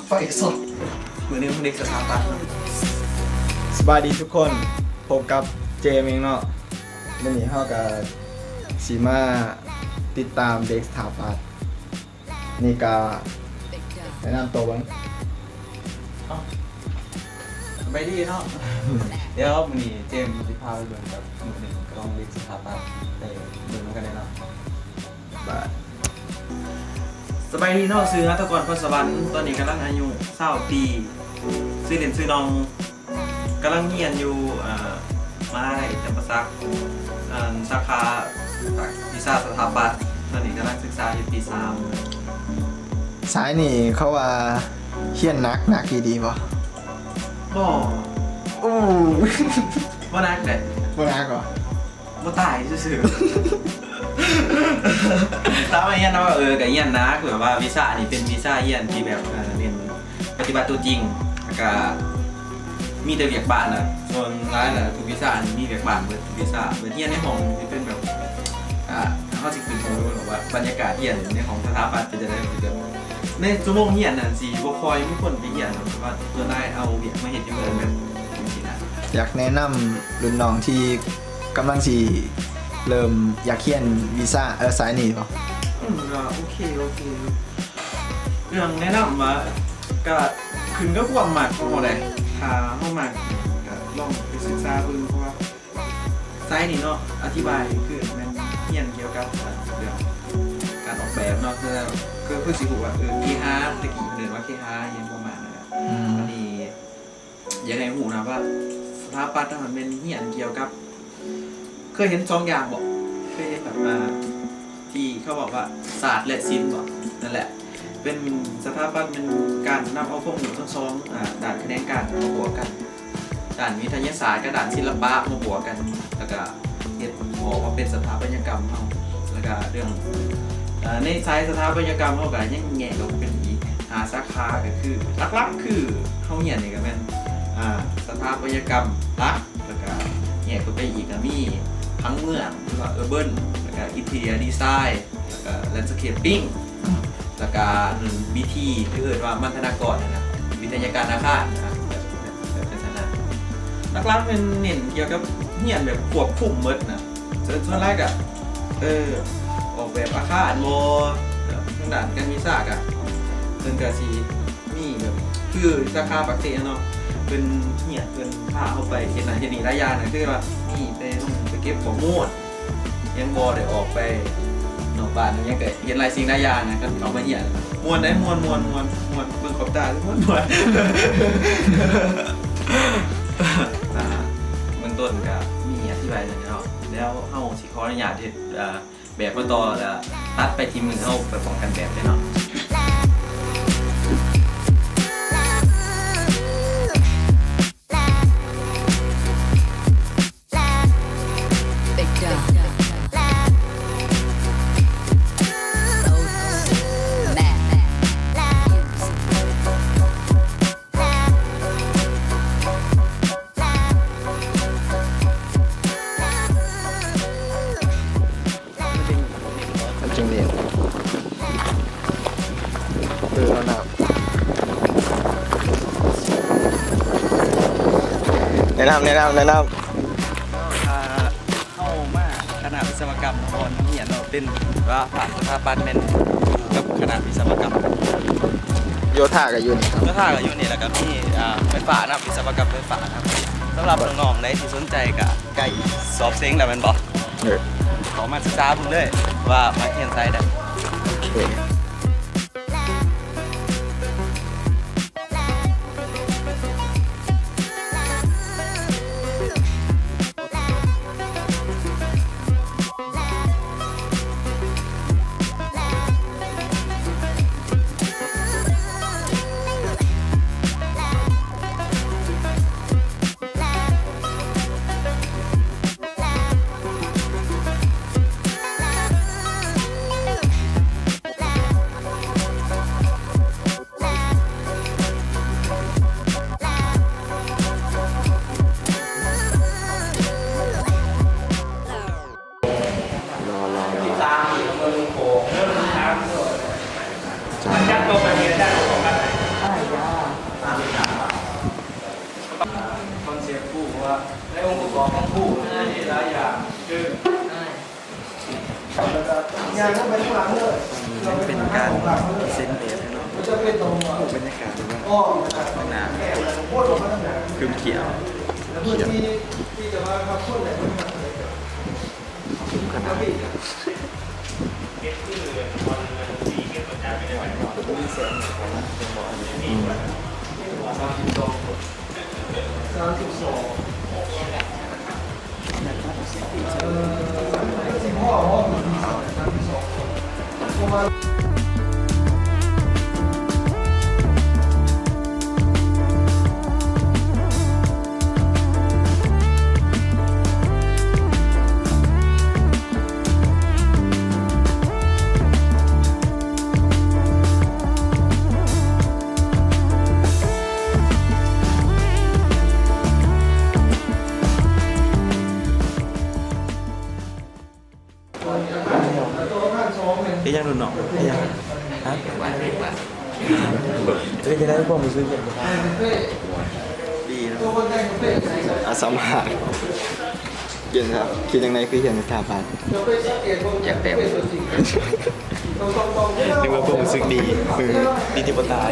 ໄຟສົດ ມື້ໜຶ່ງເດັກສະຖາປັດເນາະ. ສະບາຍດີທຸກຄົນ, ພົບກັບເຈມເອງເນາະ. ມື້ນີ້ເຮົາກະຊິມາຕິດຕາມເດັກສະຖາປັດ. ນີ້ກະແນະນຳໂຕເບິ່ງ. ເອົ້າ ສະບາຍດີເນາະ. ດຽວມື້ນີ້ເຈມຊິພາໄປເບິ່ງກັບມື້ໜຶ່ງຂອງເດັກສະຖາປັດ ໄປເບິ່ງນຳກັນເລີຍເນາະ. ບາດ ສະບາຍດີເນາະ, ຊື່ ຫັດຖະກອນ ພອນສະຫວັນ, ຕອນນີ້ກຳລັງອາຍຸຊາວປີ, ຊື່ຫຼິ້ນຊື່ໜ່ອງ, ກຳລັງຮຽນຢູ່ ເອີ ມະຫາໄລຈຳປາສັກ, ເອີ ສາຂາວິຊາສະຖາປັດ, ຕອນນີ້ກຳລັງສຶກສາຢູ່ປີສາມ. ສາຍນີ້ເຂົາວ່າຮຽນໜັກ, ໜັກອີ່ຫຼີບໍ່? ບໍ່. ໂອ້ ບໍ່ໜັກເດ້. ບໍ່ໜັກບໍ່? ບໍ່ຕາຍຊື່ໆ. ຖາມວ່າຮຽນໜັກບໍ່? ເອີ ກະຮຽນໜັກ, ແບບວ່າວິຊານີ້ເປັນວິຊາຮຽນທີ່ແບບ ເອີ ເນັ້ນປະຕິບັດຕົວຈິງ, ແລ້ວກະມີແຕ່ວຽກບ້ານນະ, ສ່ວນຫຼາຍນະ ທຸກວິຊານີ້ມີວຽກບ້ານເບິດທຸກວິຊາ. ແບບຮຽນໃນຫ້ອງນີ້ເປັນແບບ ອ່າ ເຮົາຊິຂຶ້ນໂຮງເບິ່ງວ່າບັນຍາກາດຮຽນໃນຫ້ອງສະຖາປັດເປັນຈັ່ງໃດ, ແບບໃນຊົ່ວໂມງຮຽນນະ ຊິບໍ່ຄ່ອຍມີຄົນໄປຮຽນດອກ, ແຕ່ວ່າສ່ວນຫຼາຍເອົາວຽກມາເຮັດຢູ່ເຮືອນແບບ ຢາກແນະນຳລຸ້ນນ້ອງທີ່ກຳລັງຊິເລີ່ມຢາກຮຽນວິຊາ ເອີ ສາຍນີ້ບໍ່? ອືມ ກໍໂອເຄ ໂອເຄ. ເລື່ອງແນະນຳວ່າ ກໍຂຶ້ນກັບຄວາມມັກຂອງເຮົາໄດ໋. ຖ້າເຮົາມັກກໍລອງໄປສຶກສາເບິ່ງ, ເພາະວ່າສາຍນີ້ເນາະ ອະທິບາຍຄືແມ່ນຮຽນກ່ຽວກັບເລື່ອງການອອກແບບເນາະ, ຄື ຄືຊິຮູ້ວ່າ ເອີ ເຄຫາ ແຕ່ກີ້ເພິ່ນເອີ້ນວ່າເຄຫາ ອີ່ຫຍັງປະມານນັ້ນນະ. ອືມ ອັນນີ້ ຢາກໃຫ້ຮູ້ນະວ່າສະຖາປັດຫັ້ນແມ່ນຮຽນກ່ຽວກັບ ເຄີຍເຫັນສອງຢ່າງບໍ່? ເຄີຍເຫັນແບບ ອ່າ ທີ່ເຂົາເວົ້າວ່າສາດ ແລະ ສິນບໍ່? ນັ້ນແຫຼະ ເປັນສະຖາປັດແມ່ນການນຳເອົາຄວາມຮູ້ທັງສອງ ອ່າ ດ້ານຂະແໜງການມາບວກກັນ, ດ້ານວິທະຍາສາດກັບດ້ານສິລະປະມາບວກກັນ ແລ້ວກະ ເຮັດອອກມາເປັນສະຖາປັດຕະຍະກຳເຮົາ. ແລ້ວກະເລື່ອງ ເອີ ໃນສາຍສະຖາປັດຕະຍະກຳເຮົາກະຍັງແຍກອອກເປັນອີກຫ້າສາຂາ, ກໍຄືຫຼັກໆຄືເຮົາຮຽນນີ້ກະແມ່ນ ອ່າ ສະຖາປັດຕະຍະກຳຫຼັກ, ແລ້ວກະແຍກອອກໄປອີກກະມີຜັງເມືອງ ຫຼືວ່າ urban, ແລ້ວກະ interior design, ແລ້ວກະ landscaping, ແລ້ວກະ BT ທີ່ເອີ້ນວ່າມັນທະນາກອນນະ ວິທະຍາການອາຄານນະ ແບບ ແບບ ແບບນັ້ນນະ. ຫຼັກໆແມ່ນເນັ້ນກ່ຽວກັບຮຽນແບບຄວບຄຸມໝົດນະ, ສ່ວນ ສ່ວນຫຼາຍກະ ເອີ ອອກແບບອາຄານບໍ ແບບທາງດ້ານການວິຊາກະ ເພິ່ນກະຊິມີແບບ ຄືສາຂາປາກເຊເນາະ ເພິ່ນຮຽນ ເພິ່ນພາເຮົາໄປເຮັດນັ້ນເຮັດນີ້ຫຼາຍຢ່າງນະ, ຄືວ່າມີໄປລົງໄປເກັບຂໍ້ມູນ ຍັງບໍ່ໄດ້ອອກໄປນອກບ້ານຫຍັງ ກະເຮັດຫຼາຍສິ່ງຫຼາຍຢ່າງນະ. ຄັນເຂົ້າມາຮຽນ ມ່ວນໃດ໋ ມ່ວນ ມ່ວນ ມ່ວນ ມ່ວນ ເບິ່ງຂອບຕາ ມ່ວນ ມ່ວນ. ອ່າ ເບື້ອງຕົ້ນກະມີອະທິບາຍເທົ່ານີ້ເນາະ, ແລ້ວເຮົາຊິຂໍອະນຸຍາດເຮັດ ອ່າ ແບບມາຕໍ່ ແລ້ວຕັດໄປທີ່ມືເຮົາໄປປ້ອງກັນແບບເດ້ເນາະ. ມັນຈຶ່ງນີ້ ເອີ ເອົານ້ຳ ແນະນຳ ແນະນຳ ແນະນຳ. ເຮົາມາຄະນະວິສະວະກຳ ເຮົາຮຽນເນາະ ເປັນວ່າພາກສະຖາປັດແມ່ນຢູ່ກັບຄະນະວິສະວະກຳ. ໂຍທາກໍຢູ່ນີ້ ໂຍທາກໍຢູ່ນີ້ ແລ້ວກໍມີ ອ່າ ໄຟຟ້ານຳ ວິສະວະກຳໄຟຟ້ານຳ. ສຳລັບນ້ອງໆໃດທີ່ສົນໃຈກໍ ໃກ້ສອບເສັງແລ້ວແມ່ນບໍ່? ເອີ ເຂົ້າມາສຶກສາເບິ່ງເລີຍວ່າມາຮຽນສາຍໃດ. ໂອເຄ. ຂຽນ ຂຽນ ອືມ. ເຮັດຫຍັງດູເນາະ? ເຮັດຫຍັງ? ຮະ? ເປັນຈັ່ງໃດຄວາມຮູ້ສຶກ? ດີເນາະ. ອາ ສຳພາດ. ຮຽນຄັບ ຄິດຈັ່ງໃດຄືຮຽນສະຖາປັດ? ຢາກແຕ້ມ. ນຶກວ່າຄວາມຮູ້ສຶກດີ. ເອີ ດີທີ່ບໍ່ຕາຍ.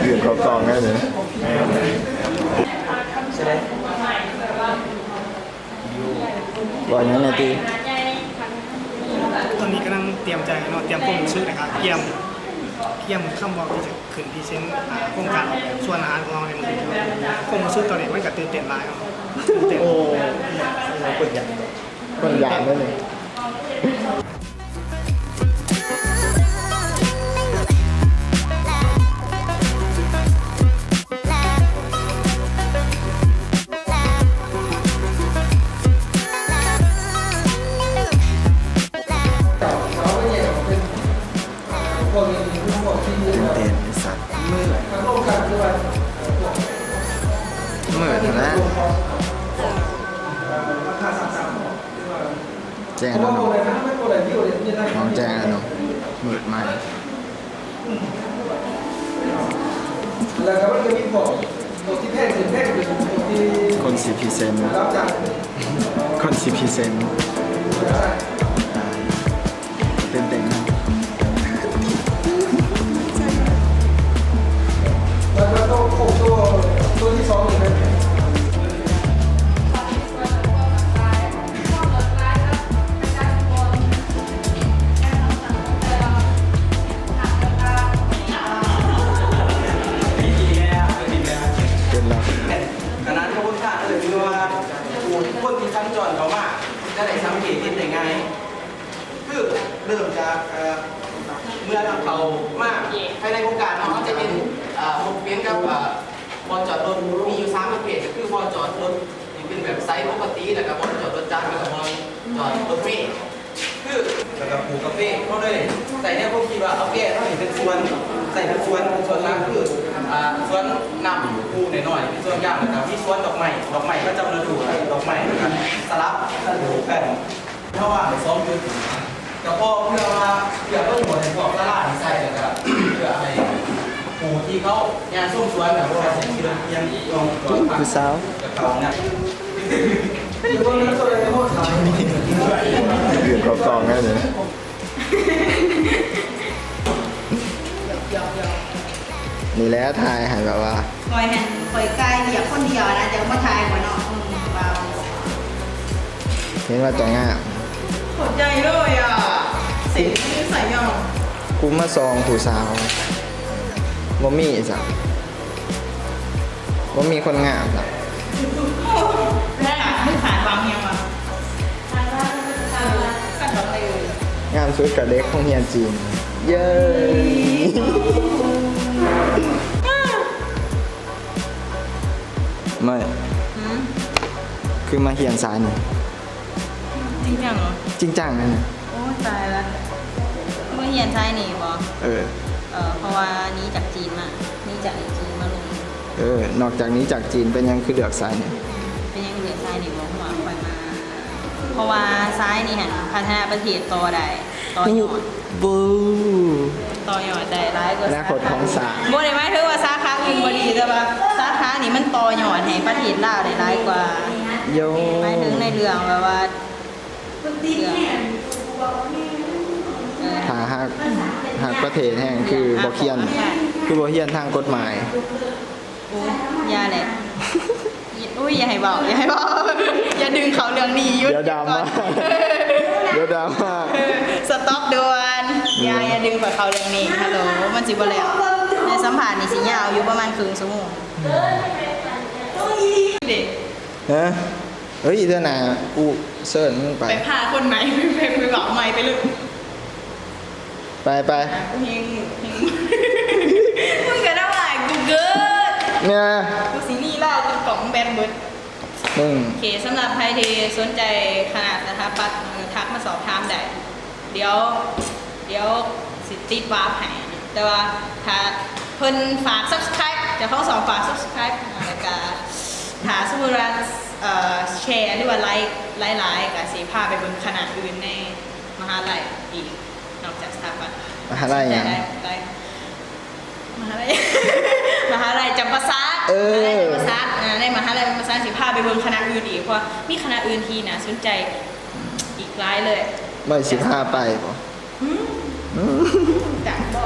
ເລື່ອງເຂົາຕ້ອງແນ່ເລີຍ. ເວົ້າຫຍັງແດ່ຕິ? ຕອນນີ້ກຳລັງຕຽມໃຈເນາະ ຕຽມຄວາມຮູ້ສຶກ ແລ້ວກະກຽມ ກຽມຄຳເວົ້າທີ່ຈະຂຶ້ນພຣີເຊັນ ອາ ໂຄງການອອກແບບສວນອາຫານຂອງເຮົາໃນມື້ນີ້. ຄວາມຮູ້ສຶກຕອນນີ້ມັນກະຕື່ນເຕັ້ນຫຼາຍເນາະ ຕື່ນເຕັ້ນ. ໂອ້ ຄົນຢ້ານ ຄົນຢ້ານເລີຍ. ຕື່ນເຕັ້ນໄອ້ສັດ ມືດ ມືດຫັ້ນນະ. ແຈ້ງແລ້ວເນາະ ມອງແຈ້ງແລ້ວເນາະ ມືດໃໝ່. ຄົນຊິພຣີເຊັນ ຄົນຊິພຣີເຊັນ ຕື່ນເຕັ້ນເນາະ. ຂະໜາດຂະບວນການເອີ້ນວ່າ ຜູ້ຄົນທີ່ສັນຈອນເຂົ້າມາ ຈະໄດ້ສັງເກດເຫັນໄດ້ງ່າຍ ຄືເລີ່ມຈາກ ເອີ ເມື່ອເຂົ້າມາພາຍໃນໂຄງການເນາະ ເຮົາຈະເຫັນ ເອີ ພົບເຫັນກັບ ເອີ ບ່ອນຈອດລົດມີຢູ່ສາມປະເພດ ກໍຄືບ່ອນຈອດລົດ ທີ່ເປັນແບບໄຊປົກກະຕິ ແລ້ວກະບ່ອນຈອດລົດຈັກ ແລ້ວກະບ່ອນຈອດລົດເມ ຄື ແລ້ວກະປູກກາເຟ. ເຮົາເລີຍໃສ່ແນວຄວາມຄິດວ່າເອົາແກ່ເຮົານີ້ເປັນສວນ ໃສ່ເປັນສວນ ເປັນສວນຫຼັກ ຄື ອ່າ ສວນນ້ຳປູກນ້ອຍໆ ເປັນສວນຢາງ ແລ້ວກະມີສວນດອກໄມ້ ດອກໄມ້ປະຈຳລະດູ ດອກໄມ້ ແລ້ວກະສະຫຼັບປູກກັນ. ເຮົາວາງໄວ້ສອງຈຸດ ກະພໍເພື່ອວ່າ ເພື່ອປະໂຫຍດໃຫ້ພວກສາລານີ້ໃຊ້ ແລ້ວກະເພື່ອໃຫ້ຜູ້ທີ່ເຂົາຍ່າງຊົມສວນນະ ບໍ່ວ່າຊິຂີ່ລົດຍ່າງ ຂີ່ລົດ ຜູ້ສາວ ກະເຂົ້ານະ ເລື່ອງເຂົາຕ້ອງແນ່ເລີຍ. ນີ້ແຫຼະ ຖ່າຍໃຫ້ແບບວ່າ ຂ້ອຍຫັ້ນ ຂ້ອຍກ່າຍວຽກຄົນດຽວນະ ເຈົ້າມາຖ່າຍຂ້ອຍເນາະ. ອືມ ວ້າວ ເຫັນວ່າເຈົ້າງາມ. ຂອບໃຈເລີຍອະ ເສັນໃສ່ຫຍັງ? ກູມາສ່ອງຜູ້ສາວ ບໍ່ມີຊະ ບໍ່ມີຄົນງາມຊະ. ແລ້ວລະ ມຶງຄາດຫວັງຫຍັງວະ? ງາມສຸດກະເດັກໂຮງຮຽນຈີນ. ເຢີ້ ໄມ້ ຫືມ ຄືມາຮຽນສາຍນີ້? ຈິງຈັງເນາະ ຈິງຈັງນັ້ນນະ. ສາຍລະ ເມື່ອຮຽນສາຍນີ້ບໍ່? ເອີ ເອີ ເພາະວ່າໜີຈາກຈີນມາ ໜີຈາກຈີນມາລົງ ເອີ ນອກຈາກໜີຈາກຈີນ ເປັນຫຍັງຄືເລືອກສາຍນີ້? ເປັນຫຍັງເລືອກສາຍນີ້ບໍ່? ເພາະວ່າຂ້ອຍມາ ເພາະວ່າສາຍນີ້ຫັ້ນພັດທະນາປະເທດຕໍ່ໄດ້ ຕໍ່ຍອດ ບໍ່ ຕໍ່ຍອດໄດ້ຫຼາຍກວ່າ ອະນາຄົດຂອງຊາດ ບໍ່ໄດ້ໝາຍເຖິງວ່າສາຂາອື່ນບໍ່ດີ ແຕ່ວ່າສາຂານີ້ມັນຕໍ່ຍອດໃຫ້ປະເທດລາວໄດ້ຫຼາຍກວ່າ ໂຢ ໝາຍເຖິງໃນເລື່ອງແບບວ່າ ຖ້າຮັກ ຮັກປະເທດແຮງ ຄືບໍ່ຮຽນ ຄືບໍ່ຮຽນທາງກົດໝາຍ. ໂອ້ຍ ຢ່າແຫຼະ ໂອ້ຍ ຢ່າໃຫ້ເວົ້າ ຢ່າໃຫ້ເວົ້າ ຢ່າດຶງເຂົ້າເລື່ອງນີ້ ຢຸດ ດຽວດຣາມາ ດຽວດຣາມາ ເອີ ສະຕັອບດ່ວນ ຢ່າ ອືມ ຢ່າດຶງຂ້ອຍເຂົ້າເລື່ອງນີ້ ຮັລໂຫຼ ມັນຊິບໍ່ແລ້ວ ໃນສຳພາດນີ້ຊິຍາວຢູ່ປະມານເຄິ່ງຊົ່ວໂມງ ເດ້ ຮະ? ເອີຍ ເທື່ອໜ້າກູເຊີນມຶງໄປ ໄປພາຄົນໃໝ່ ໄປ ໄປເວົ້າໃໝ່ໄປເລີຍ ໄປ ໄປ ກູເຮງ ກູເຮງ ມຶງກະນ້ຳລາຍກູເກີດ ແມ່ນ ກູຊິລີລາຈົນກ້ອງແບັດເບິດ ມຶງ ໂອເຄ ສຳລັບໃຜທີ່ສົນໃຈຄະນະສະຖາປັດ ເອີ ທັກມາສອບຖາມໄດ້. ດຽວ ດຽວຊິຕິດວາບໃຫ້ ແຕ່ວ່າຖ້າເພິ່ນຝາກ subscribe ເຈົ້າຂອງຊ່ອງຝາກ subscribe ແລ້ວກະຖ້າສົມມຸດວ່າ ເອີ ແຊ ຫຼືວ່າໄລຄ໌ຫຼາຍໆ ກະຊິພາໄປເບິ່ງຄະນະອື່ນໃນມະຫາໄລອີກ ນອກຈາກສະຖາປັດ ມະຫາໄລຫຍັງ? ໄດ້ ໄດ້ ມະຫາໄລ ມະຫາໄລຈຳປາສັກ ເອີ ມະຫາໄລຈຳປາສັກ ເອີ ໃນມະຫາໄລຈຳປາສັກຊິພາໄປເບິ່ງຄະນະອື່ນອີກ ເພາະວ່າມີຄະນະອື່ນທີ່ໜ້າສົນໃຈອີກຫຼາຍເລີຍ ບໍ່ຊິພາໄປບໍ່? ຫືມ ຫືມ ຈັກບໍ່